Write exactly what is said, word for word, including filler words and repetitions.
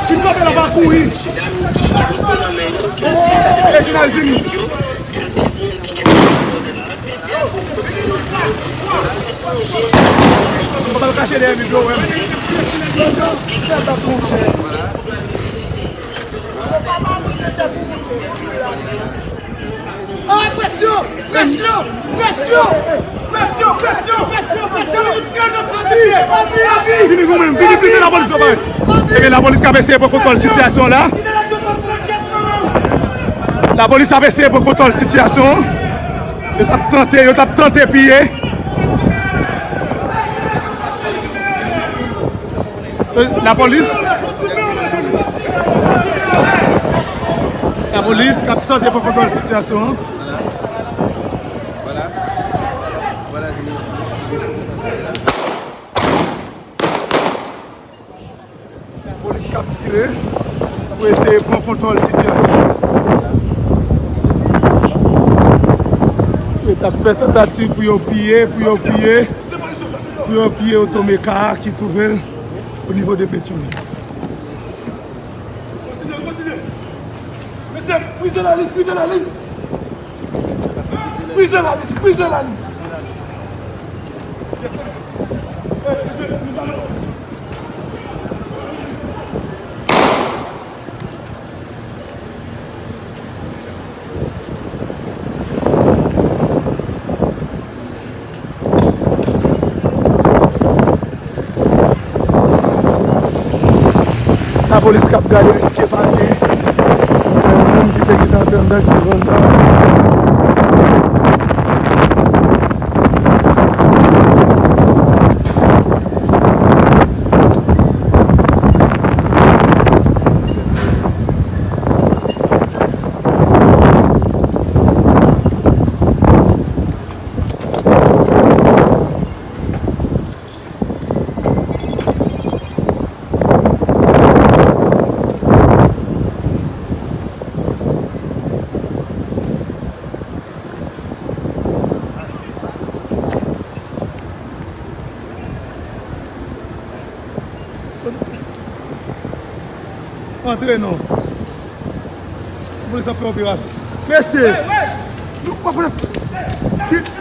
Fin kanpe la, pa kouri. Reginald vini. Mwen pa kache dèyè mikwo, wè. Fè bat, monchè. Ah, presyon! Presyon! Presyon! Presyon! Presyon! Presyon! Presyon! Vini pou mwen, vini, vini, lapolis la bay. Ebyen, lapolis k ap eseye pran kontwòl sitiyasyon la. Lapolis ap eseye pran kontwòl sitiyasyon. Yo t ap tante, yo t ap tante piye. Lapolis. Lapolis k ap tante pran kontwòl sitiyasyon an. Lapolis k ap tire pou eseye pran kontwòl sitiyasyon an. Yo t ap fè tantativ pou yo piye, pou yo piye, pou yo piye otomeka a ki twouve l o nivo de Petyonvil. Kontinye, kontinye. Mesye, brize lalin, brize lalin. Brize lalin, brize lalin. Lapolis k ap gade èske pa gen, eh, moun ki te gentan antre anndan ki te pran anndan. Antre non. Polis ap fè operasyon. Mesye! Nou pa pran.